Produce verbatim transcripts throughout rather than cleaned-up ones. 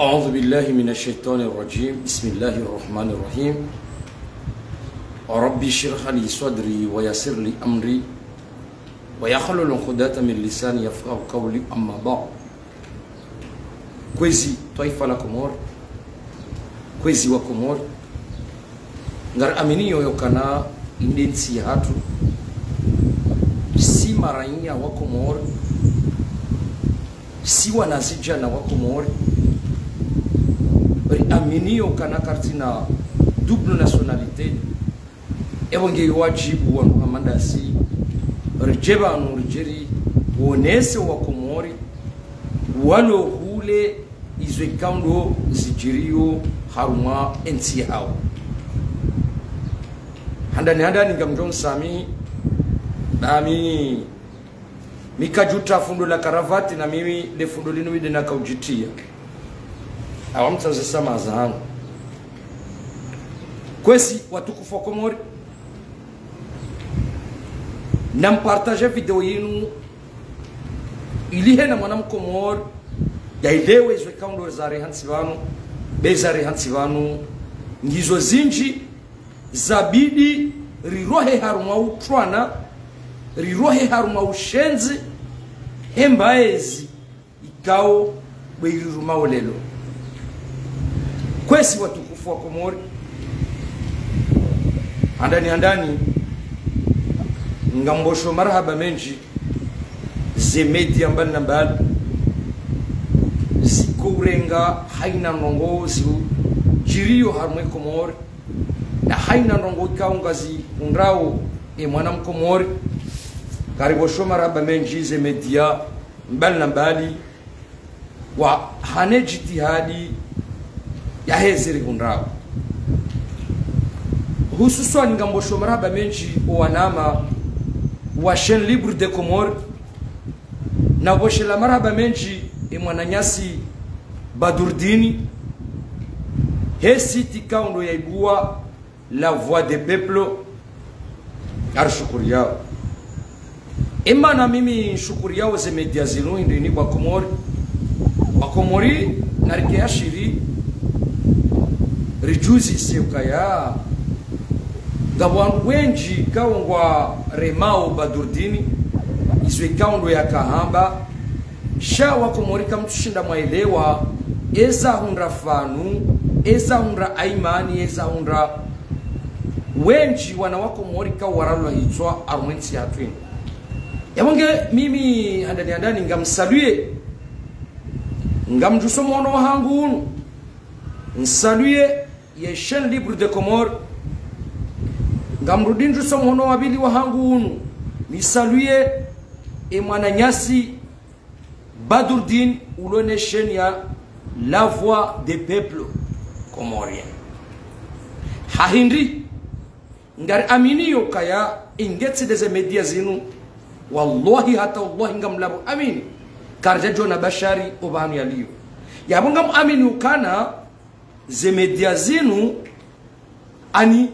أعوذ بالله من الشيطان الرجيم. بسم الله الرحمن الرحيم. رب اشرح لي صدري ويسر لي أمري واحلل عقدة من لساني يفقهوا قولي. أما بعد. Kwezi twaifa la Komori, kwezi wa Komori, ngari aminio ukana inde ntsi yahatru, si maraiya wa Komori, si wanazidjana wa Komori, ri aminio ukana karitsina double nationalité, epvo nge wajibu wanu hama ndasi, ridje pvanu ridje riwonese wa Komori, walo hule izo ikao ndo zidjiriyo harumwa entsi yahawo. Handani handani ngamdjo nisamihi, nami mi kadjuta fundo la karavati na mimi le fundo linu mi nde nakaudjitriya. Awa mtsaze samaha zahangu. Kwezi watukufu wa Komori, nampartaje video yinu ili hena mwana Mkomori yaelewe izo ikao ndo zarihantsi pvanu, be zarihantsi pvanu ngizo zindji zabidi rirohe harumwa utrwana, rirohe harumwa ushenzi, hemba ezi ikao bwe iriruma olelo. Kwezi watukufu wa Komori, handani handani, ngamwombo marahaba mendji ze média mbali na mbali zikourenga haina ndrongoo zidjiriyo harumwa Komori, na haina ndrongoo ikao ngazihundrao e mwana Mkomori. Ngaripvosho marahaba mendji ze média mbali na mbali wahane djitihadi yaheze rihundrao. Hususwani ngamwombo marahaba mendji o wanama wa Chaîne Libre des Comores, na upvoshela marahaba mendji e mwananyasi Badurdini, he site ikao ndo yaibuwa La Voix des Peuples, ngarishukuriyao. Ema na mimi nshukuriyao ze média zinu hindri ni wa Komori. Wa Komori, narike ashiri, ridjuzi se ukaya ngapvo wandru wendji ikao ngwaremao Badurdini, izo ikao ndo yakahamba. Sha wa Komori kamtsushinda mwaelewa, eza hundra Fanu, eza hundra Aimani, eza hundra wendji wana wa Komori ikao waralwa hitswa harumwa entsi yahatru inu. Yapvo nge mimi handani handani ngamsaluye, ngamdjuso mhono wahangu unu, nsaluye ye Chaîne Libre des Comores, ngamrudi ndjuso mhono wa pvili wahangu unu, nisaluye e mwananyasi Badurdine ulo ne chaîne ya La Voix des Peuples Comoriens. Ha hindri, ngari aminio ukaya inge tsi nde ze média zinu, wallahi hata wallahi ngamlapvo amini, karidja djona Bashari opvahanu yaliyo. Yapvo ngamamini ukana ze média zinu ani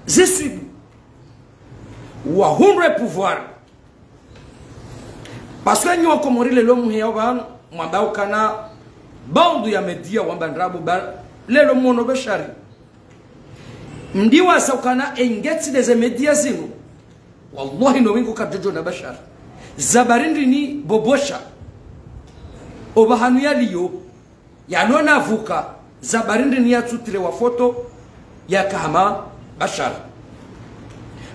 ziswibu wahundre pouvoir. Parce que nyi wa Komori lelo muheya pvanu, mwamba ukana baadhwi ya média wamba ndrabo ba, lelo mwono Bashari. Mdiwaza ukana inge tsi nde ze média zinu, wallahi no wingu karidjo djona Bashari. Za bari ndrini bobosha opvahanu yaliyo, yalo na vuka, za bari ndrini yatsutire wa foto yaka hama Bashari.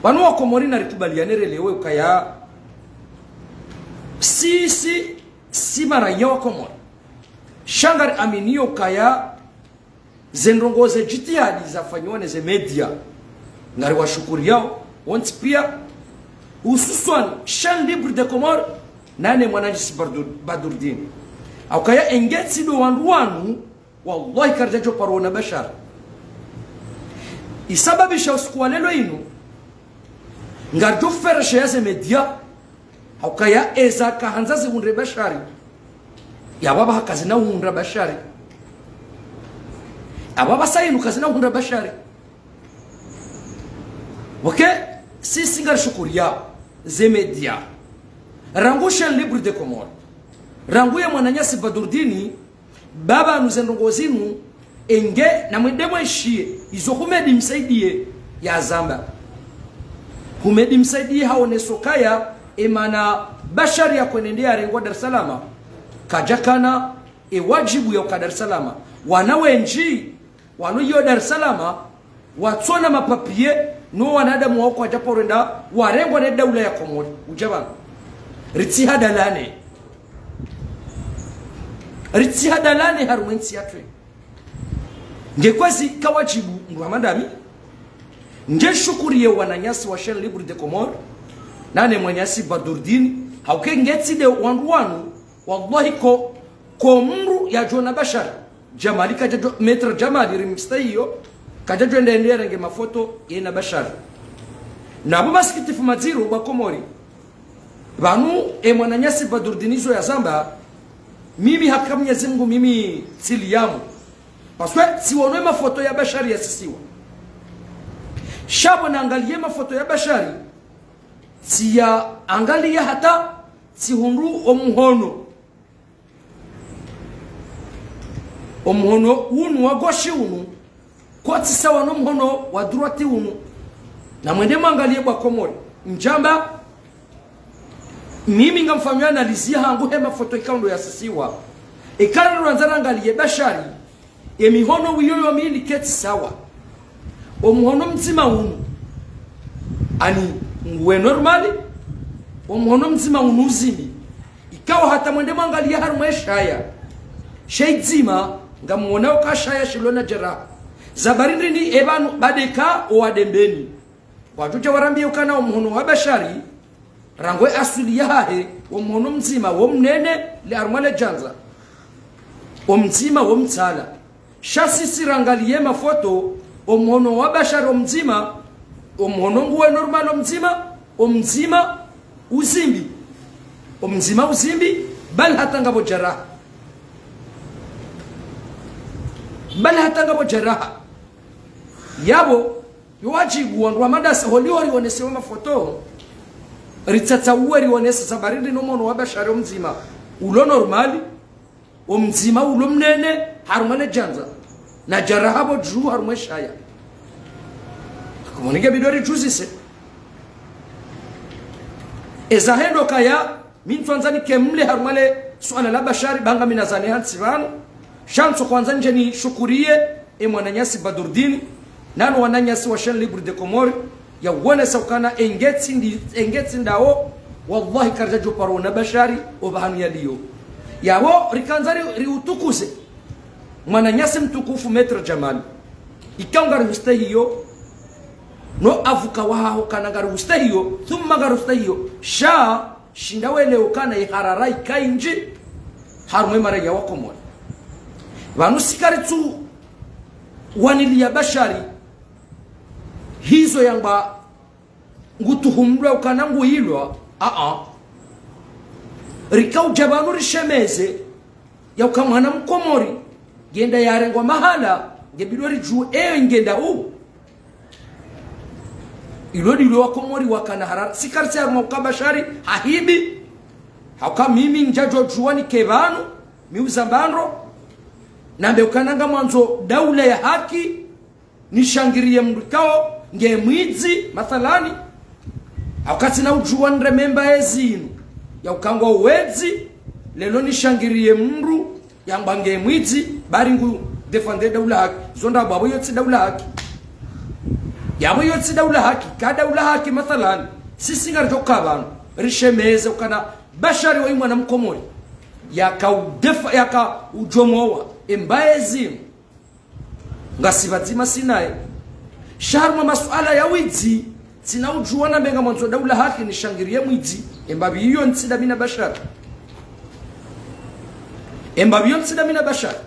Pvanu wa Komori narikubaliane relewe ukaya sisi si maraiya wa Komori. Sha ngari aminio ukaya ze ndrongoo ze djitihadi zafanyiwa ne ze média, ngari washukuriyao wontsi pia, hususwani Chaîne Libre des Comores, nane mwananyasi Bardu-, Badurdine. Haukaya inge tsi ndo wandru wanu, wallahi karidja djo paro ona Bashari. Isababisha usiku wa lelo inu, ngaridjo feresheya ze média, haukaya eza kahandza zihundre Bashari. Yapvo apvaha kazina hundra Bashari. Yapvo apvasa inu kazina hundra Bashari. Ok, sisi ngarishukuriyao ze média. Rangu Chaîne Libre des Comores, rangu ye mwananyasi Badurdine, Baba, nu ze ndrongoo zinu, enge namwende mwishiye, izo Humedi Msaidie yazamba. Humedi Msaidie haoneso ukaya, emana Bashari yakwenende yarengwa Dar es Salaam, kadjakana ewajibu ya uka Dar es Salaam. Wana wendji walo iyo Dar es Salaam, watsona mapapiye, no wanadamu wao kwadjaparo wenda warengwa ne daula ya Komori. Udja pvanu. Ritsihadalane. Ritsihadalane harumwa entsi yatru. Nge kwezi kawajibu mndru hama ndami, nge shukuriye wananyasi wa Chaîne Libre des Comores, nane mwananyasi Badurdini, hauka nge tsi nde wandru wanu, wallahi ko, ko mndru yadjona Bashari. Djamali kadjadjo, Maître Djamali rimstahiyo, kadjadjo ende ende yarenge mafoto yena Bashari. Na pvo masikitifu madziro wa Komori. Pvanu, e mwananyasi Badurdini zo yazamba, mimi haka Mnyezi Mngu mimi tsiliyamu. Parce que tsiwono emafoto ya Bashari yasisiwa. Sha pvo naangaliye mafoto ya Bashari, tsiyaangaliya hata tsihundru omuhono. Omuhono unu wa gauche unu, kotsi sawa no muhono wa droite unu. Namwende mwangaliye wa Komori. Ndjamba, mimi ngamfanyo analyse hangu he mafoto ikao ndo yasisiwa. Eka randza rangaliye Bashari, emihono wiyo yo mili ketsi sawa. Omuhono mdzima unu, ani nguwe normal, omuhono mdzima unu uzimbi. Ikao hata mwende mwangaliye harumwa eshaya, she idzima, ngamwona uka shaya shilo na jeraha. Za bari ndrini epvanu badeka owadembeni. Kwadjudja warambiye ukana omuhono wa Bashari, rangu e aswili yahahe, omuhono mdzima, wo mnene, le harumwa le djandza. Omdzima, wo mtsala. Sha sisi rangaliye mafoto, omuhono wa Bashari omdzima, omuhono nguwe normal omdzima, omdzima uzimbi. Omdzima uzimbi, bali hata ngapvo jeraha. Bali hata ngapvo jeraha. Yapvo, yo wajibu wandru wa madasa, holiho rionesewa mafoto, ritsatsa uwe rionese za bari ndrini omuhono wa Bashari omdzima ulo normal, omdzima ulo mnene harumwa le djandza, na jeraha pvo dju harumwa eshaya. Komori nge bidi ridjuzise. Eza hendo kaya, mi ntsuandza nike mle harumwa le suala la Bashari, ba ngami nazane hantsi pvanu. Sha ntsu kwandza ndje nishukuriye, e mwananyasi Badurdini, nano wananyasi wa Chaîne Libre des Comores, ya wonesa ukana engetsi ndi, engetsi ndawo, wallahi karidjadjo paro na Bashari, opvahanu yaliyo. Yapvo rikandza ri, riutukuze mwananyasi mtukufu Maître Djamali. Ikao ngari ustahiyo, no avocat wahaho kana ngari ustahiyo, thumma ngari ustahiyo, sha shinda welewe ukana iharara ikaindji harumwa emara ya wa Komori. Pvanu si karitsu waniliya Bashari, hizo yamba ngutuhumlwa ukana nguilwa, a-a. Rika udja pvanu rishemeze, ya uka mwana Mkomori, ngenda yarengwa mahala, nge bidi ridjuwe, eyo ngenda hu. Ilo ndilo wa Komori wakana harara. Si karitsi harumwa uka Bashari hahibi. Hauka mimi ndjadjo djuwa nike pvanu, mi uzamba ndro. Nambe ukana ngamwandzo daula ya haki, nishangiriye mndru ikao nge mwidzi, mathalani. Hauka tsina udjuwa nreme mbaye zinu, ya uka ngwa wedzi, lelo nishangiriye mndru yamba nge mwidzi, bari ngu défendre daula haki. Zo ndrabo, yapvo iyo tsi daula haki. Yapvo iyo tsi daula haki, ka daula haki mathalani. Sisi ngaridjo ka pvanu, rishemeze ukana Bashari woyi mwana Mkomori, yaka udefa, yaka udjomowa embaye zinu. Ngasi pvadzima si naye. Sha harumwa masuala ya widzi, tsina udjuwa nambe ngamwandzo daula haki nishangiriye mwidzi, embapvi iyo ntsi ndami na Bashari. Embapvi iyo ntsi ndami na Bashari.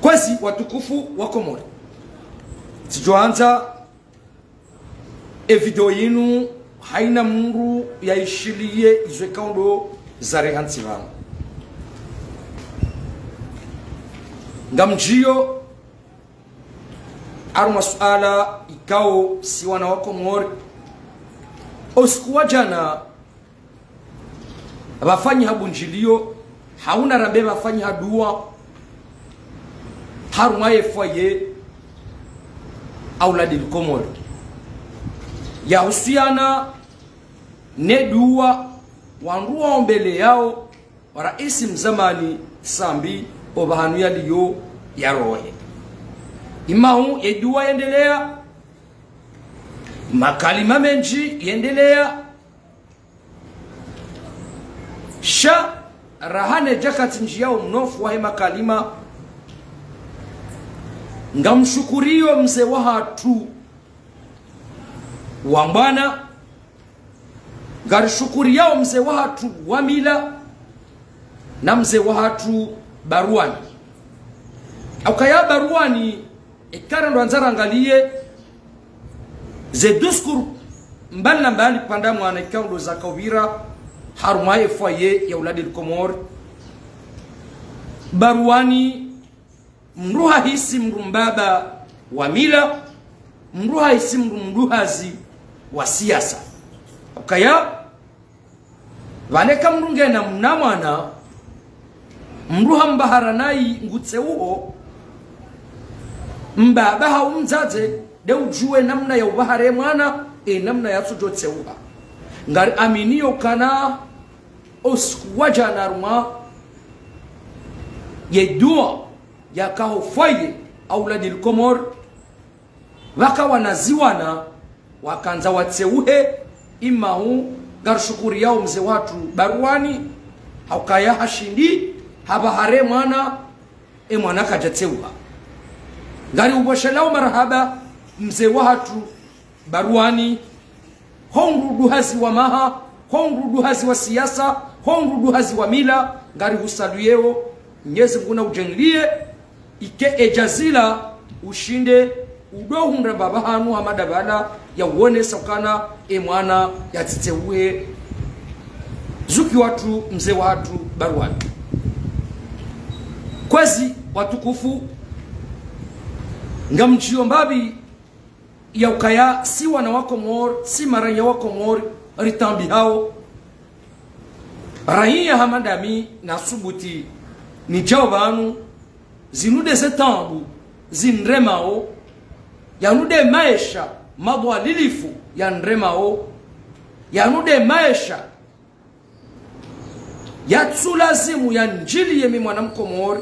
Kwezi watukufu wa Komori. Tsidjoandza e video yinu haina mndru yaishiliye izo ikao ndo zareha ntsi pvanu. Ngamdjiyo harumwa suala ikao si wana wa Komori. Osiku wa djana, pvafanyishiha bundjiliyo hauna rambe pvafanywa dua harumwa ye foyer Auladil Komori. Yahusiana ne dua wandru waombeleyao raisi mzamani Sambi opvahanu yaliyo yarohe. Imahu ye dua yendeleya, makalima mendji yendeleya, sha raha ne djakati ndjiyao mnofu wahe makalima, ngamshukuriyo mze wahatru wa mbwana, ngarishukuriyao mze wahatru wa mila, na mze wahatru Baruani. Haukaya Baruani, eka randrwandza rangaliye ze discours mbali na mbali pvanda mwana ikao ndo zakaupvira harumwa ye foyer ya Auladil Komori. Baruani, mndru hahisi mndru mbaba wa mila, mndru hahisi mndru mduhazi wa siasa. Haukaya pvale eka mndru ngena mna mwana, mndru hambahara nayi ngutseuho, mbaba hau mdzadze nde udjuwe namna ya upvahara ye mwana, e namna yatsudjo tseuha. Ngariaminiyo ukana o usiku wa djana harumwa ye dua yaka ho foyer Auladil Komori, pvaka wanazioni wakandza watseuhe. Imahu ngarishukuriyao mze wahatru Baruani, haukaya hashindi hapvahara ye mwana, e mwana kadjatseuha. Ngariupvoshelao marahaba mze wahatru Baruani, ho mndru mduhazi wa maha, ho mndru mduhazi wa siasa, ho mndru mduhazi wa mila, ngarihusaluyeo, Mnyezi Mngu na udjengeliye, ike e djazila ushinde udo hundra mbapvi hanu ha madabala ya uonesa ukana e mwana yatsitseuhe. Zuki wahatru, mze wahatru Baruani. Kwezi watukufu, ngamdjiyo mbapvi ya ukaya si wana wa Komori, si maraiya wa Komori, ritambihao. Raiya hama ndami na subuti nidjao pvanu, zinu nde ze taabu ziniremao, yanu nde maesha madhwalilifu yaniremao, yanu nde maesha yatsulazimu yandjiliye mi mwana Mkomori,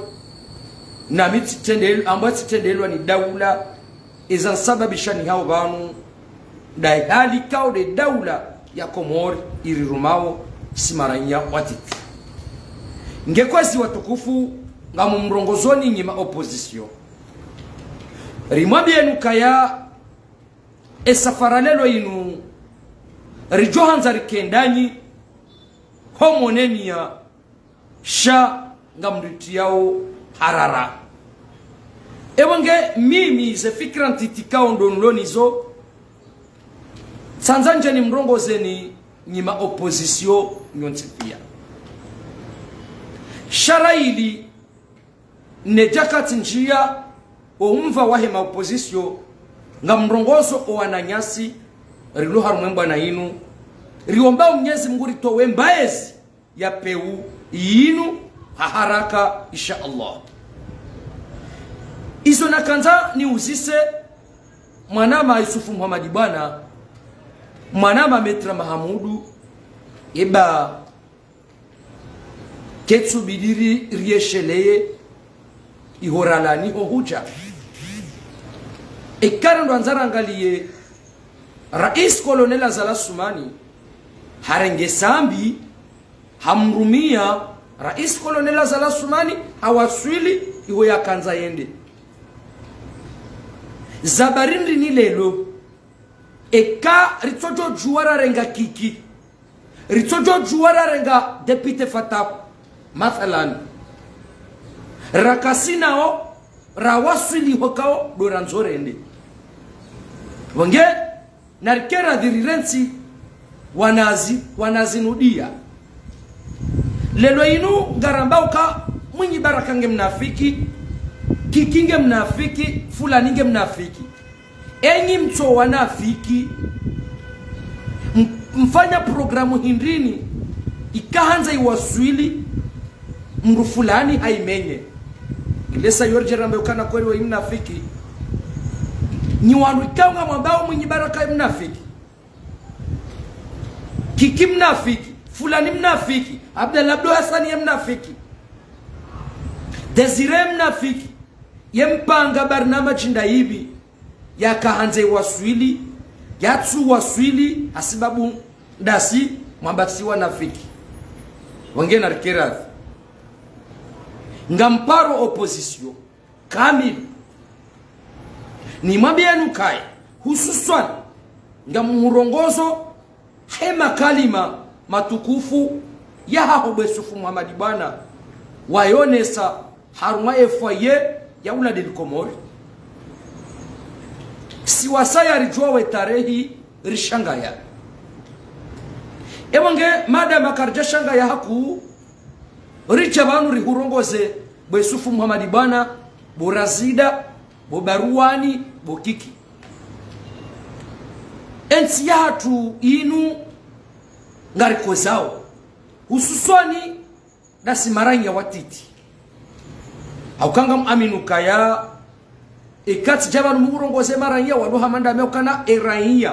nami tsitendel-, ambwa tsitrendelwa ni daula, eza nsababisha nihao pvanu, nda hali ikao nde daula ya Komori irirumao si maraiya watiti. Nge kwezi watukufu, ngamumrongozoni nyi ma opposition. Rimwambiyeni ukaya e safara lelo inu ridjo handza rike ndanyi, ho moneni ya sha ngamritiyao harara. Ewe nge mimi ze fikira ntiti ikao ndo nilo nazo, tsandza ndje nimrongozeni nyi ma opposition nyontsi piya. Sha ra ili ne djakati ndjiya o umva wahe ma opposition, ngamrongozo o wananyasi rilo harumwa e mbwana inu, riombao Mnyezi Mngu ritowe mbaezi ya pewu yinu ha haraka, insha Allah. Izo nakandza niuzise mwanama Yusufu Muhamadi Bwana, mwanama Maître Mahamudu, eba ketsubidi ri-, riesheleye iho ralawa ni ho hudja. Eka randrwandza rangaliye, Rais Colonel Azali Assoumani harenge Sambi, hamrumiya. Rais Colonel Azali Assoumani hawaswili iho yakandza yende. Za barindi ni lelo, eka ritsodjo djuwa rarenga Kiki, ritsodjo djuwa rarenga député Fatahu, mathalan, rakasi nao, rawaswili ho kao ndo randzo rende. Pvwange, narike radhi rirentsi wanazi, wanazi nudiya. Lelo inu ngaramba uka Mwinyi Baraka nge mnafiki, Kiki nge mnafiki, fulani nge mnafiki. Enyi mtso wanafiki, m-, mfanya programu hindrini, ika handza iwaswili, mdru fulani haimenye. Ile sa yo ridje rambe ukana kweli we mnafiki. Nyi wanu ikao ngamwambao Mwinyi Baraka ye mnafiki. Kiki mnafiki. Fulani mnafiki. Abdallah Abdou Hassane ye mnafiki. Désiré mnafiki. Ye mpanga barnamaji ndaibi. Yaka handze waswili. Yatsu waswili. Hasibabu ndasi mwamba tsi wanafiki. Wangena rikeradhi. Ngamparo opposition kamili. Nimwambieni ukaya, hususwani, ngamhurongozo he makalima matukufu yahaho bwe Yusufu Muhamadi Bwana, wayonesa harumwa e foyer ya Auladil Komori. Si wasaya ridjuwa we tarehi rishangaya. Ewa nge madama karidja shangaya hakuu, ridja pvanu rihurongoze bwe Yusufu Muhamadi Bwana, bo Razida, bo Baruwani, bo Kiki. Entsi yahatru inu ngarikozao. Hususwani ndasi marainya watiti. Hauka ngamwamini ukaya, eka tsidja pvanu muhurongoze marainya walo hama ndami ukana e rainya.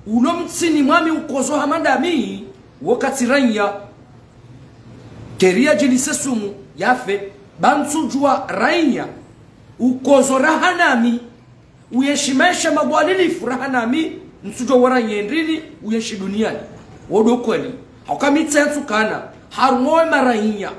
Ulo mtsini mwami ukozo hama ndami, wo katsi rainya. Keriya djilise sumu, yafe, ba ntsudjuwa rainya. Ukozo raha nami, uyenshi maesha madhwalilifu raha nami, ntsudjuwa wo rainya ndrini, uyenshi duniani. Wo ndo kweli. Hauka mi tsentsu kana, harumwa we marainya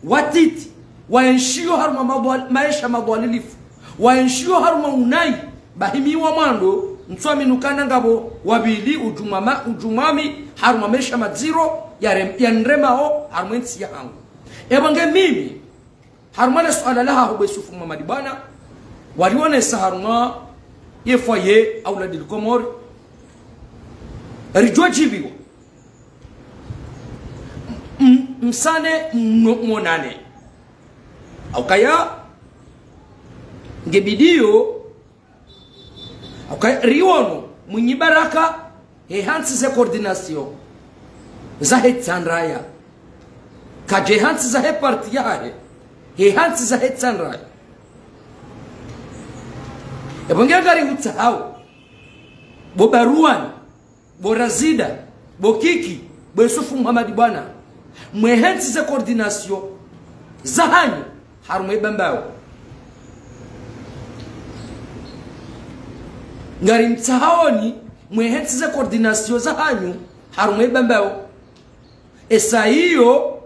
watiti, waenshiyo harumwa madhwal-, maesha madhwalilifu, waenshiyo harumwa unayi, bahi mi wa mwando, ntsuamini ukana ngapvo wapvili udjumwa ma-, udjumwami harumwa maesha madziro ya rem-, ya nremao harumwa entsi yahangu. Ewa nge mimi, harumwa le suala lahaho bwe Yusufu Muhamadi Bwana, walionesa harumwa ye foyer Auladil Komori, ridjo djibiwa. M-, msane mno-, mwonane. Haukaya, nge bidiyo, haukaya, riwono, Mwinyi Baraka, he hantsi ze coordination zahe Itsandraya. Kadje hantsi zahe parti yahahe, he hantsi zahe Itsandraya. Ewa nge ngarihutsahao, bo Baruwani, bo Razida, bo Kiki, bo Yusufu Muhamadi Bwana, mwe hantsi ze coordination zahanyu harumwa e Bambao. Ngarimtsahaoni mwe hantsi ze coordination zahanyu harumwa e Bambao. Esa iyo,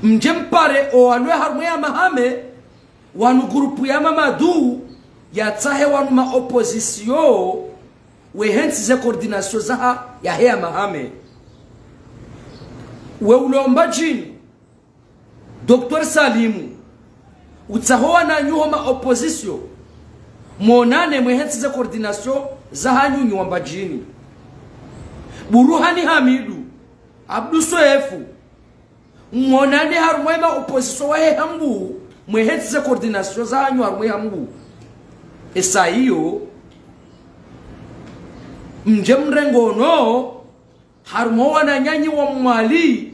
mdje mpare owalwe harumwa ya Hamahame, wanu groupe ya Mamadu, yatsahe wanu ma opposition, we hantsi ze coordination zaha yahe ya Hamahame. We ulo Mbadjini, Docteur Salimu, utsahe wananyu ho ma opposition, mwonane mwe hantsi ze coordination zahanyu nyi wa Mbadjini. Buruhani Hamidu, Abdu Swefu, mwonane harumwa e ma opposition wahe Hambu, mwe hantsi ze coordination zahanyu harumwa e Hambu. Esa iyo, mdje mrengono harumwa wananyanyu wa Mwali,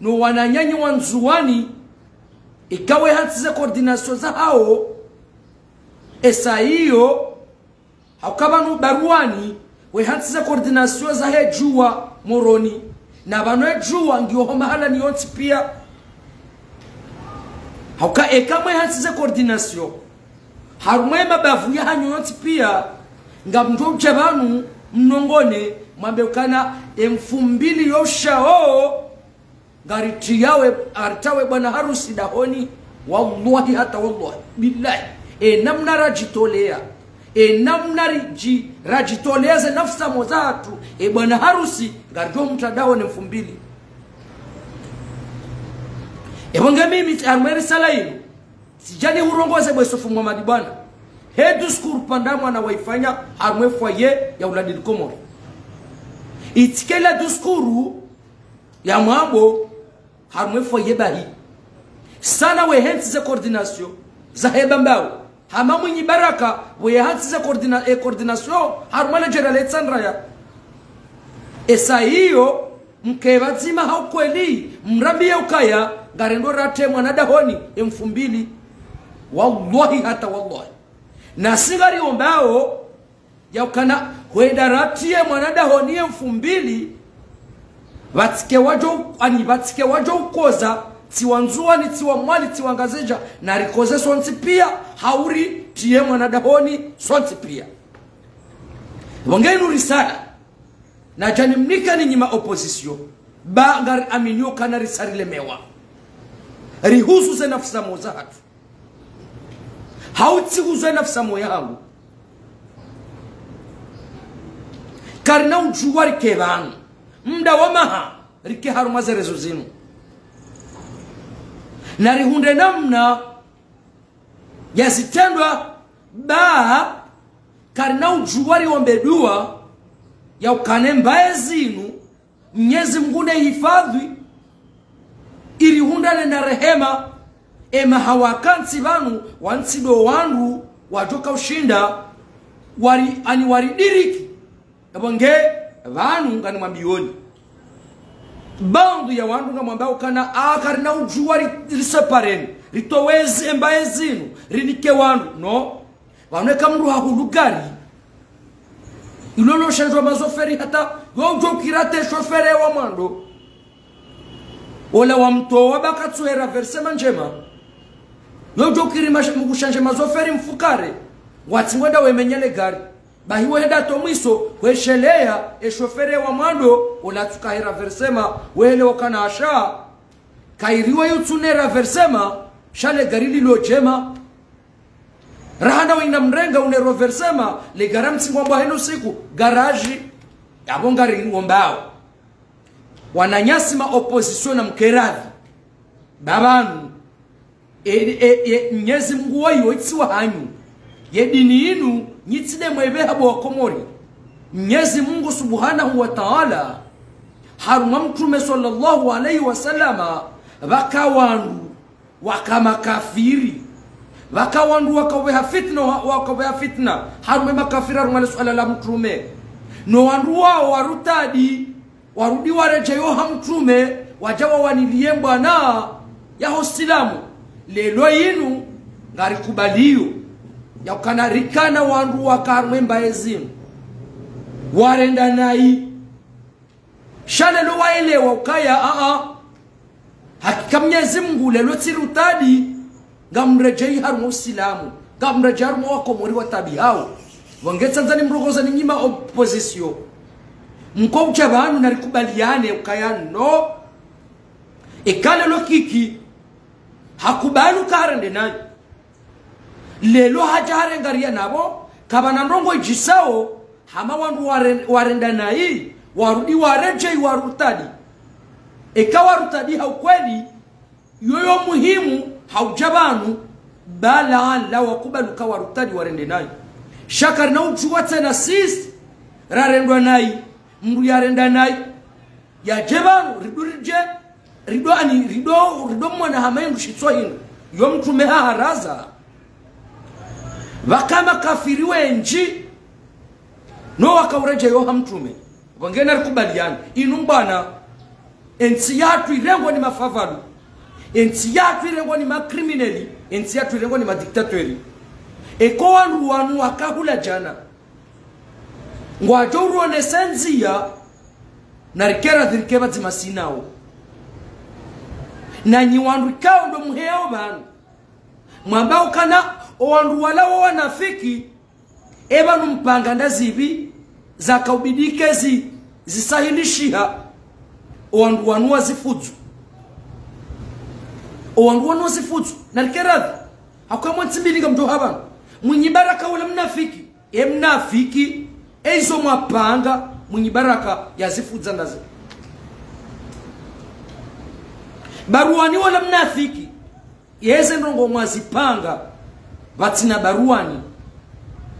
no wananyanyu wa Ndzuwani, ikao we hantsi ze coordination zahawo. Esa iyo, hauka pvanu Baruwani, we hantsi ze coordination zahe Djuwa Moroni. Na pvanu e Djuwa ngiyo ho mahalani yontsi pia. Hauka eka mwe hantsi ze coordination harumwa e mabavu yahanyu yontsi pia, ngamdjo udja pvanu mnongone, mwambe ukana e mfumbili yo ushao, ngaritriyawe, aritawe bwana harusi dahoni, wallahi hata wallahi, billahi. E namna radjitolea, e namna ridji-, radjitolea ze nafsi za moza hatru, e bwana harusi, ngaridjo mtra dahoni mfumbili. Ewa nge mimi, harumwa e risala inu, tsidja nihurongoze bwe Yusufu Muhamadi Bwana, he discours pvanda mwana waifanya harumwa e foyer ya Auladil Komori. Itsikela discours ya mwambo harumwa e foyer bahi. Sana we hantsi ze coordination zahe Bambao. Hama Mwinyi Baraka, we hantsi ze coordina-, e coordination harumwa le djera le Itsandraya. Esa iyo, Mke pvadzima ha ukweli, mrambiye ukaya, ngarendo ratriye mwana dahoni, ye mfumbili. Wallahi hata wallahi. Nasi ngariombao, ya ukana, hwenda ratriye mwana dahoni ye mfumbili, pvatsike wadjo, ani pvatsike wadjo ukoza, tsi wa Ndzuwani, tsi wa Mwali, tsi wa Ngazidja, narikoze sontsi pia, hau ritriye mwana dahoni sontsi pia. Pvo nge inu risala, nadja nimnike ninyi ma opposition, ba ngariaminio ukana risa rilemewa. Rihusu ze nafsi za moyo zahatru. Hau tsihusu ze nafsi za moyo yahangu. Karina udjuwa rike pvanu. Mda wa maha, rike harumwa ze réseaux zinu. Narihundre namna ya zitrendwa, ba karina udjuwa riombe dua, ya ukana mbaye zinu, Mnyezi Mungu nehifadhwi, irihundrane na rehema, ema hawakantsi pvanu, wantsi ndo wandru, wadjoka ushinda, wari, ani waridiriki. Epvo nge, pvanu nganimwambiyoni. Baadhwi ya wandru ngamwambao ukana, a karina udjuwa ri, risepareni, ritowezi embaye zinu, rinike wandru, no. Pvanu eka mndru hahulu gari, ilo loshandjwa mazoferi hata, yo udjo kira te shofere wa mwando. Ola wamtowa ba katsuhera versement ndjema. Yo udjo kiri mash, mkushandje mazoferi mfukare. Watsi ngwenda wemenye le gari. Bahi wehenda to mwiso, hwesheleya, e shofere wa mwando, ola tsukahera versement, wehele wakana asha. Kairiwe yutsunera versement, sha le gari lilo djema. Raha na wina mrenga unero versement, le gari mtsingo ambwa henu siku, garage, yapvo ngari ngombao. Wananyasi ma opposition na mkeradhi. Ba pvanu, e, e, e, Mnyezi Mungu wayo itsi wa hanyu. Ye dini inu, nyi tsi nde mwepveha bo wa Komori. Mnyezi Mungu Subhanahu wa Ta'ala, harumwa Mtrume swallallahu alayhi wa sallama, pvaka wandru, waka makafiri. Pvaka wandru waka upveha fitna, wa, waka upveha fitna. Harumwa e makafiri harumwa le swala la Mtrume. No wandru wao warutadi, warudi waredjeyi oha Mtrume, wadja wawaniliye mbwana yaho Silamu. Lelo inu, ngarikubaliyo. Ya ukana rikana wandru waka harumwa embaye zinu. Warenda nayi. Sha lelo waelewa ukaya, a, a. Hakika Mnyezi Mungu lelo tsi rutadi, ngamredjeyi harumwa Usilamu, ngamredjeyi harumwa wa Komori watabihao. Pvo nge tsandza nimrongoze ninyi ma opposition. Mko udja pvanu narikubaliane ukaya no. Eka lelo Kiki, hakubali uka harende nayi. Lelo hadja harengariya napvo, kapvana ndrongo idjisao, hama wandru ware, warenda nayi, warudi waredjeyi warutadi. Eka warutadi ha ukweli, yoyo muhimu, ha udja pvanu, ba laala wakubali uka warutadi warende nayi. Sha karina udjuwa tsena sisi, rarendwa nayi, mndru yarenda nayi. Yadje pvanu, ridu ridje, ridu ani, ridu, ridu mwana hama yindru shitswa hindru. Yo Mtrume haharaza. Pvaka makafiri wendji. No waka uredjeyi oha Mtrume. Pvo nge narikubaliane. Inu mbwana. Entsi yahatru irengwa ni mafavalu. Entsi yahatru irengwa ni makrimineli. Entsi yahatru irengwa ni madiktateri. Eka wandru wanu waka hula djana. Ngwadjo uronesa ndziya, narike radhi rike pvadzima sinawo. Nanyi wandru ikao ndo muheyao pvanu. Mwamba ukana, o wandru wala wo wanafiki, e pvanu mpanga nda zipvi, zaka ubidi ke zi, zisahilishiha, o wandru wanu wazifudzu. O wandru wanu wazifudzu, narike radhi. Hakwe mwa ntsi mbili ngamdjo ha pvanu. Mwinyi Baraka wala mnafiki. E mnafiki, e izo mwapanga, Mwinyi Baraka yazifudza ndazi. Baruani wala mnafiki, yeze ndrongo mwazipanga, pvatsina Baruani,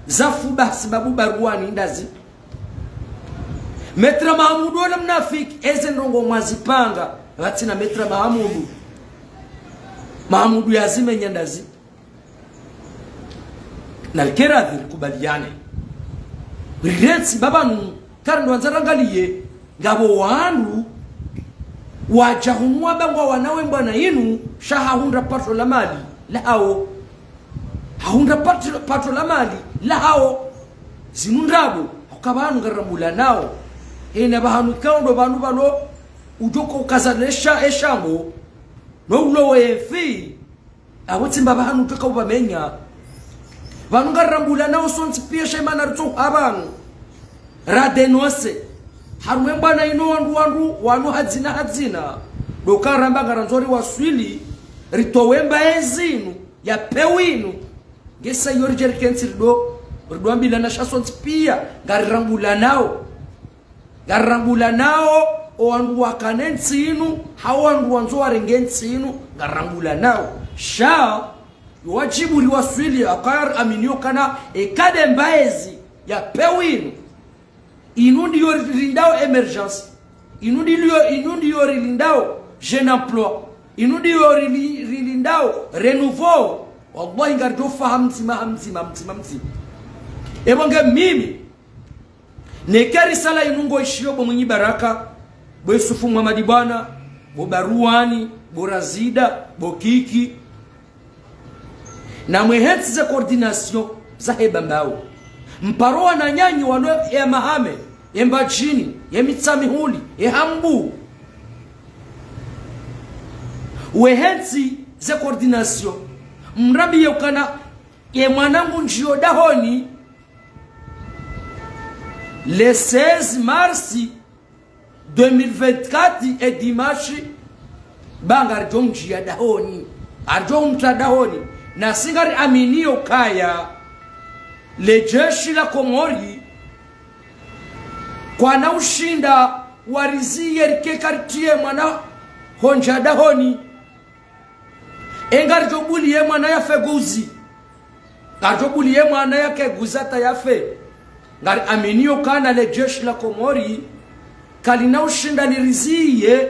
zafuba hasibabu Baruani ndazi. Maître Mahamudu wala mnafiki, eze ndrongo mwazipanga, pvatsina Maître Mahamudu. Mahamudu yazimenya ndazi. Narike radhi rikubaliane. Rirentsi ba pvanu, karindwandza rangaliye, ngapvo wandru, Wadja hunu wamba ngwawana we mbwana yinu, sha hahundra pato la mali lahawo. Hahundra pato, pato la mali lahawo. Zinu ndrabo, hauka pvanu ngarambulanao. Hena pvahanu ikao ndo pvanu pvalo, udjo ukaza lesha, eshango, no ulo wefi. Apvo tsi mba pvahanu tsoka upvamenya. Pvanu ngarambulanao sontsi piya, sha imana ritso hapvanu. Radénoncer. Harumwa embwana inu wandru, wandru wanu hadzina hadzina. Ndo uka ramba ngarandzo riwaswili, ritowe mbaye zinu, ya pewu inu. Ngesa iyo ridje rikentsi rido, rido ambilana sha sontsi piya, ngarirambulanao. Ngarambulanao, owandru wakana entsi inu, hau wandru wandzo warenge entsi inu, ngarambulanao. Sha, yo wadjibu riwaswili, hauka ngariaminio ukana, eka nde mbaye zi, ya pewu inu. Inu ndiyo rilindao émergence. Inu ndiyo, inu ndiyo rilindao jeune emploi. Inu ndiyo rili-, rilindao renouveau. Wallahi ngaridjo fa ha mdzima, ha mdzima, ha mdzima, ha mdzima. Epvo nge mimi, neka risala inu ngoishiyo bo Mwinyi Baraka, bo Yusufu Muhamadi Bwana, bo Baruwani, bo Razida, bo Kiki. Na mwehentsi ze coordination zahe Bambao. Mparo wananyanyi walo ye Hamahame, ye Mbadjini, ye Mitsamihuli, ye Hambu. Wehentsi ze coordination. Mrambiye ukana, ye mwana ngundjiyo dahoni, le seize mars deux mille vingt-quatre, e dimanche, ba ngaridjo mdjiya dahoni. Aridjo mtra dahoni. Nasi ngariaminio ukaya, le jeshi la Komori, kwana ushinda wariziye rike karitiye mwana hondja dahoni. E ngaridjo buliye mwana yafe guzi. Ngaridjo buliye mwana yake guzi hata yafe. Ngariaminio ukana le jeshi la Komori, kalina ushinda liriziye,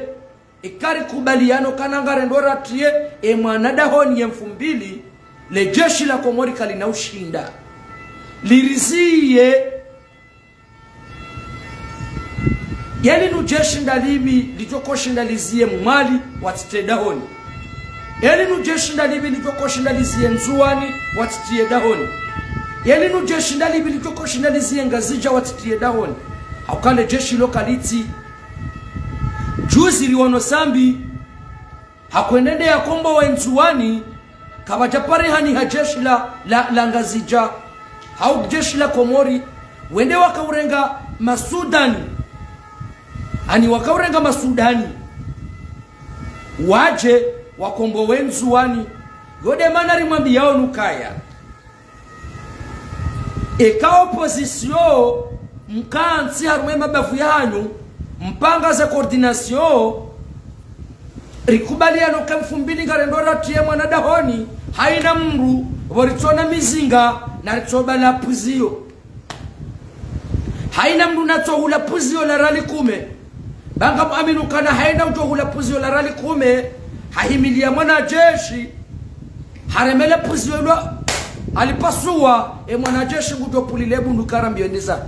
eka rikubaliana ukana ngarendo ratiye, e mwana dahoni ye mfumbili, le jeshi la Komori kalina ushinda liriziye. Yeli nu jeshi ndalipvi lidjo koshinda liziye Mwali watsitiye dahoni? Yeli nu jeshi ndalipvi lidjo koshinda liziye Ndzuwani watsitiye dahoni? Yeli nu jeshi ndalipvi lidjo koshinda liziye Ngazidja watsitiye dahoni? Hauka le jeshi lo kalitsi. Juzi riwono Sambi, hakwendende yakombowe Ndzuwani, kapvadja parihani ha jeshi la, la, la Ngazidja, hau jeshi la Komori, wende wakaurenga Masudani. Ani wakaurenga Masudani. Wadje, wakombowe Ndzuwani. Yo nde mana rimwambiyao nu ukaya, eka opposition, mkantsi harumwa ye mabavu yahanyu, mpanga ze coordination, rikubaliana uka mfumbili ngarendo ratiye mwana dahoni, haina mndru, pvo ritsona mizinga, na ritsobala pvuziyo. Haina mndru natsohula pvuziyo la riali kume. Ba ngamwamini ukana haina udjo hula pvuziyo la riali kume, hahimiliya mwana jeshi, hareme le pvuziyo lo, halipasuwa, e mwana jeshi ngudjo pvulile bunduki harambiyo yende zahe.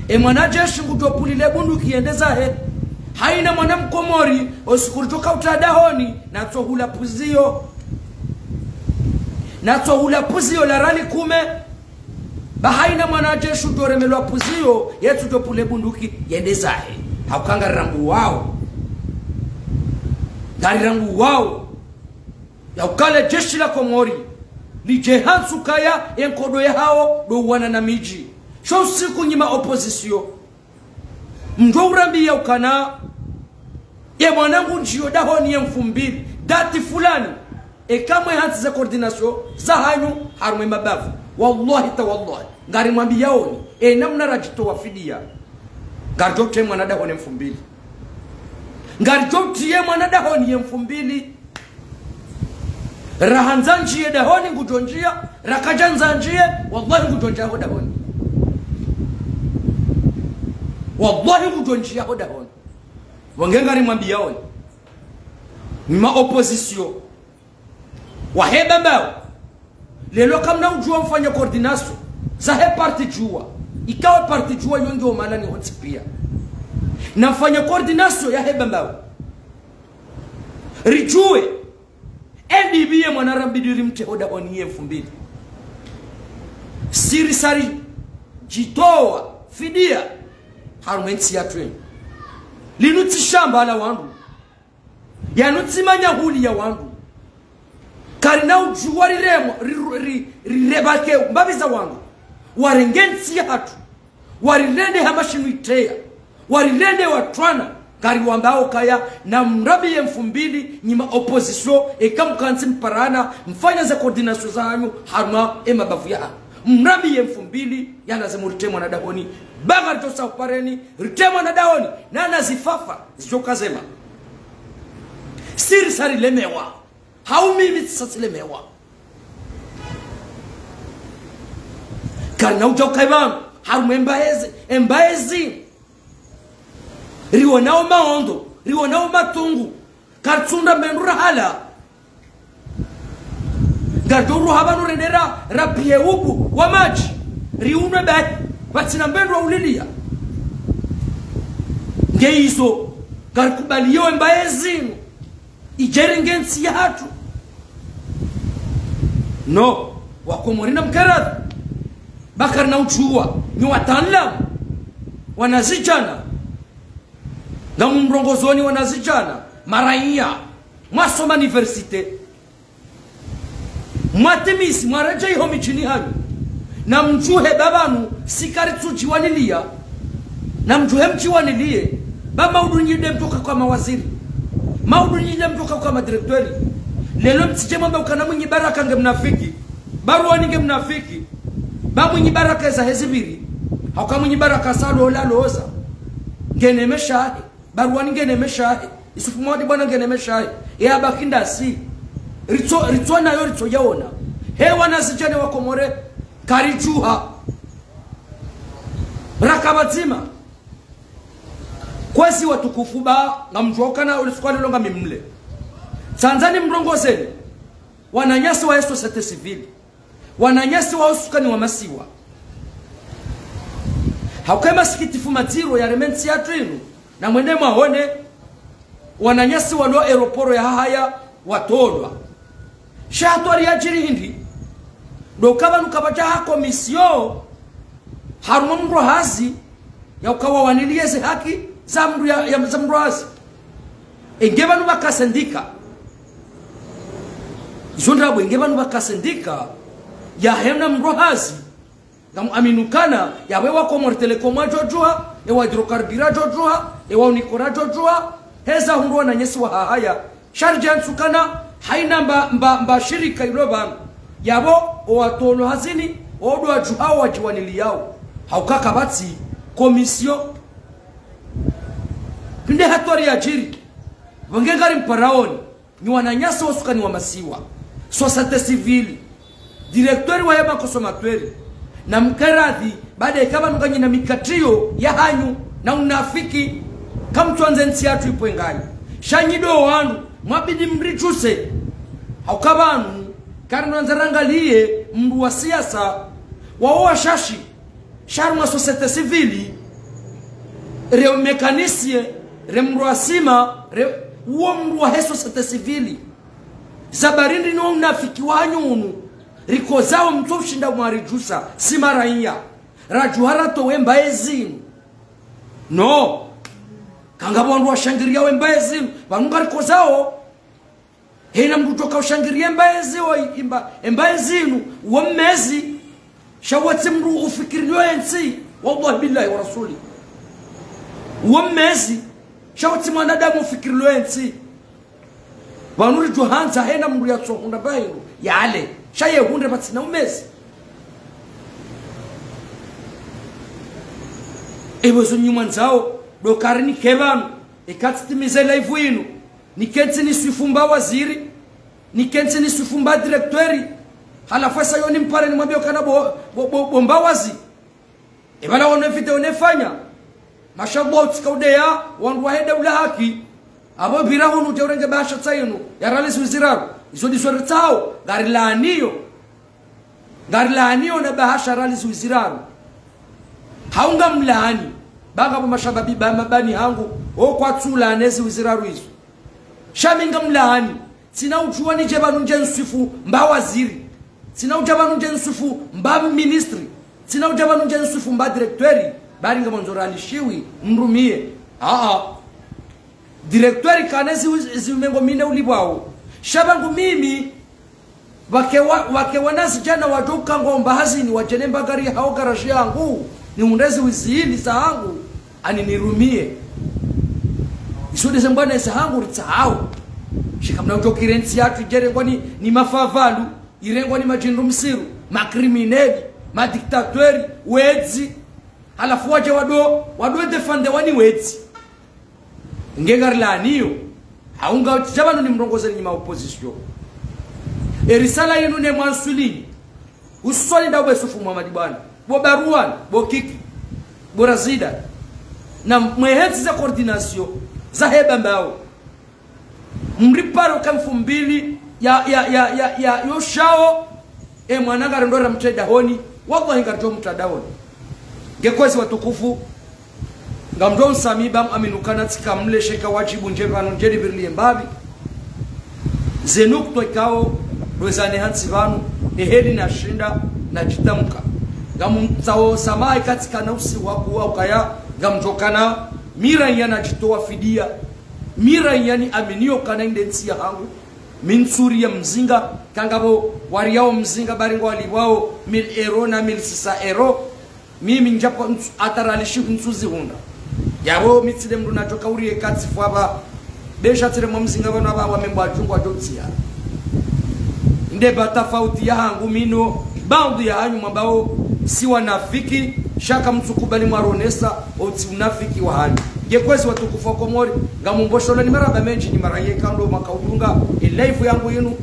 E mwana jeshi ngudjo pvulile bunduki yende zahe. Haina mwana mkomori, o usiku ridjo kauta dahoni, natsohula pvuziyo. Natsohula pvuziyo la riali kume. Ba haina mwana jeshi udjo remelwa pvuziyo, yetsudjo pvule bunduki, yende zahe. Hauka ngarirambuwao. Ngarirambuwao. Ya uka le jeshi la Komori, lidje hantsi ukaya ye nkodo yahawo ndo uwana na midji. Sho usiku nyi ma opposition, mndjo urambiya ukana, ye mwana ngundjiyo dahoni ye mfumbili, dati fulani, eka mwehantsi ze coordination zahanyu harumwa ye mabavu. Wallahi ta wallahi, ngarimwambiyaoni, e namna radjitowa fidiya, ngaridjo tiye mwana dahoni ye mfumbili. Ngaridjo tiye mwana dahoni ye mfumbili. Rahandza ndjiye dahoni ngudjo ndjiya, rakadja ndza ndjiye, wallahi ngudjo ndjiya ho dahoni. Wallahi ngudjo ndjiya ho dahoni. Wange ngarimwambiyaoni. Nyi ma opposition. Wahe Bambao. Leo kamna udjuwa mfanye coordination zahe parti Juwa. Ikao parti Juwa yo ngiyo malani hontsi piya. Na mfanye coordination ya heba mbao. Ridjuwe. Edi biye mwana rambidi rimtrehe ho dahoni ye mfumbili. Siri sari djitowa fidiya. Harumwa entsi yatru eni. Linu tsi shamba la wandru. Yanu tsi manyahuli ya wandru. Karina udjuwa riremwa, ri, ri, ri, rirebake mbapvi za wandru. Warenge ntsi yahatru. Warirende hama shinu itreya. Warirende watrwana. Ngariwambao kaya na mrabiye mfumbili nyi ma opposition, eka mkantsi mparana, mfanya ze coordination zahanyu, harumwa emabavu yahanyu. Mrabiye mfumbili, yalazimu ritremwa na dahoni. Banga ritosa upareni, ritremwa na dahoni, na na zifafa, zichoka zema. Siri sari lemewa. Hau mimi tsisa tsilemewa. Karina udja ukayi pvanu, harumwa embaezi, embaezi. Riwonao maondo, riwonao matungu. Karitsundra mbendru rahala. Ngaridjo uruha pvanu rende ra, rapihe ubu wa madji. Riunwe bahi, pvatsina mbendru wa uliliya. Nge izo, ngarikubaliyo embaezi inu. Idjerenge ntsi yahatru. No, wakomori na mkaradhi. Ba karina udjuwa, nyi wataalamu, wanazidjana. Ngamumrongozoni wanazidjana, maraiya, mwasoma université. Mwatimisi, mwaredjeyi ho midjini hanyu. Na mdjuhe ba pvanu, si karitsudjiwaniliya. Na mdjuhe mdjiwaniliye, ba maudu nyi nde mtoka kwa mawaziri. Maudu nyi nde mtoka kwa madirekteri. Lelo mtsidje mwambe ukana Mwinyi Baraka nge mnafiki. Baruwani nge mnafiki. Ba Mwinyi Baraka eza hezi pviri. Hauka Mwinyi Baraka sa lola loza. Ngene meshahe. Baruwani ngene meshahe. Isufu Mwadi bwana ngene meshahe. Ye abaki ndasi. Ritso, ritso nayo ritso yaona. He wanazidjana wakomori. Karidjuha. Raka pvadzima. Kwezi watukufu ba ngamdjuwa ukana ulisukwa lilo ngami mle. Tsandza nimrongozeni. Wananyasi wa société civile. Wananyasi wa usukani wa masiwa. Hauka emasikitifu madziro yareme ntsi yatru inu, na mwende mwahone, wananyasi walo aéroport ya Hahaya watolwa. Sha hatwari yadjiri hindri, ndo uka pvanu kapvadja ha commission, harumwa mndru hazi, ya uka wawaniliye ze haki za mndru ya, ya, za mndru hazi. Enge pvanu pvaka syndicat. Izo ndrabo enge pvanu pvaka syndicat. Yahe mna mndru hazi. Ngamu aminio ukana, yapvo ewa Comores Telecom wadjodjuha, ewa Hydrocarbures wadjodjuha, ewa Unicor wadjodjuha, heza hundru wananyasi wa Hahaya. Sha ridja ntsu ukana, haina mba, mba, mba shirika ilo pvanu. Yapvo, owatolwa hazini, owadjuha owadjiwaniliyao. Hauka kapvatsi, commission. Pvinde hatwari yadjiri. Pvo nge ngari mparaoni. Nyi wananyasi wa usukani wa masiwa. Société civile. Directeur wa yema consommateur. Na mkaradhi, baada ika pvanu nganyina mikatiyo yahanyu, na unafiki, kamtswandze ntsi yatru ipvwe ngayi. Sha nyi ndo wanu, mwabidi mridjuse. Hauka pvanu, karino andza rangaliye, mndru wa siasa, wawo washashi, sha harumwa société civile, re mécanicien, re mndru wa sima, re, uwo mndru wahe société civile. Za barindi no unafiki wanyu unu, rikozao mtso ushinda mwaridjusa, si maraiya. Radjuha ratowe mbaezi inu. No. Kangapvo wandru washangiriya we mbaezi inu, pvanu ngarikozao. Hena mndru toka ushangiriye mbaezi wo imba, embaezi inu, wo mmezi, sha wotsi mndru ufikiri lyo entsi, wallahi billahi wa rasuli. Wo mmezi, sha wotsi mwanadamu ufikiri lyo entsi. Pvanu ridjo handza hena mndru yatso hundra pvahindru, yale, sha ye hundre pvatsina umezi. Ewe zo nyi mwandzao, ndo kari nike pvanu, eka tsitimize live inu. Nikentsi niswifu mba waziri, nikentsi niswifu mba directeur, halafu esa yo nimpare nimwambiye ukana bo, bo, bo, bo mba wazi. Epvala wone video nefanya. Mashallah, utsika udeya, wandru wahe daula haki. Apvo pvira hunu udje urenge bahasha tsi inu, ya rali zihwi ziraru. Izo ndizo ritsao, ngarilaaniyo. Ngarilaaniyo na bahasha rali zihwi ziraru. Hau ngamlaani. Ba ngapvo mashababi ba mabani hangu, o kwatsulaani ezi wiziraru izo. Sha mi ngamlaani, tsina udjuwa nidje pvanu ndje nisifu mba waziri. Tsina udja pvanu ndje nisifu mba ministre. Tsina udja pvanu ndje nisifu mba directeur. Bari ngamwandzo ralishiwi, mrumiye. Aa. Directeur kana ezi, ezi mengo mine ulipvwao. Sha pvangu mimi, pvake wa, pvake wanazidjana wadjo uka ngwao mba hazini wadje ne mba gari hawo garage yangu, nihundre ezi wizili zahangu, ani nirumiye. Izo ndeze mbwana zahangu ritsahao. Sha kamna udjo kire ntsi yatru idjerengwa ni, ni mafavalu, irengwa ni madjindru msiru, makrimineli, madiktateri, wedzi. Halafu wadje wado, wado défendre wani wedzi. Nge ngarilaaniyo, hau ngatsi dja pvanu nimrongozeni nyi ma opposition. E risala yinu ne mwansulini. Usoni nda bo Yusufu Muhamadi bwana. Bo Barwan, bo Kiki, bo Razida. Na mwehetsi ze coordination, zahe Bambao. Mriparo ka mfumbili ya, ya, ya, ya, ya, yo shao, e mwana ngarendo ra mtre dahoni, wallahi ngaridjo mtra dahoni. Nge kwezi watukufu, ngamdjo nsamihi ba mwaminu kana tsika mle sheka wadjibu ndje pvanu ndje nipvirilie mbapvi. Ze nukutwa ikao, ndo zane hantsi pvanu, eheli nashinda, nadjitamka. Ngamumtsao samaha ika tsika na usihu wa kuwa ukaya, ngamdjo kana, mi raiya nadjitowa fidiya, mi raiya niaminiyo kana inde ntsi yahangu, mi ntsuriya mzinga, ka ngapvo wariyao mzinga bari ngwalipvwao mille euros na mille six cents euros, mimi ndjapvo ntsu, hata ralishiwi ntsuzihundra. Yapvo mi tsile mndru nadjo ka uriye katsifu apva, besha tsile mwa mzinga pvanu apva wamembo adjungu adjo tsiya. Nde ba tafauti yahangu mi no, baadhwi yahanyu mwambao, si wanafiki, sha kamtsukubali mwaronesa, otsi unafiki wahanyu. Nge kwezi watukufu wa Komori, ngamumbosholeni marahaba mendji ni mara yeka ndo mwaka udunga, e live yangu yinu,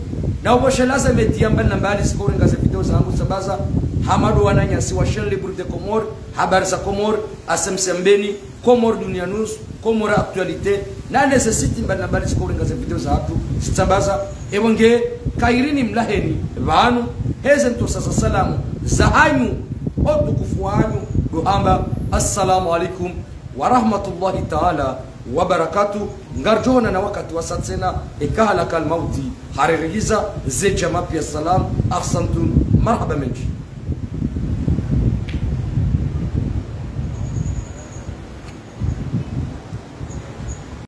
na uboshela ze media mbali na mbali ziko urenga ze video zahangu tsambaza, hama ndo wananyasi wa Chaîne Libre de Comores, Habari za Comores, S M C Mbeni, Comores Dunia News, Comores Actualité, na neze site mbali na mbali ziko urenga ze video zahatru, zitsambaza, ewe nge, kayiri nimlaheni, pvanu, heze ntosa za salamu, zahanyu, otukufu wahanyu, ndo hamba, assalamu alaikum, wa rahmatullahi taala, wa barakatuh, ngaridjo onana wakati wasa tsena, eka halakal mauti, haririhiza, ze djama piya salam, ahsantum, marahaba mendji.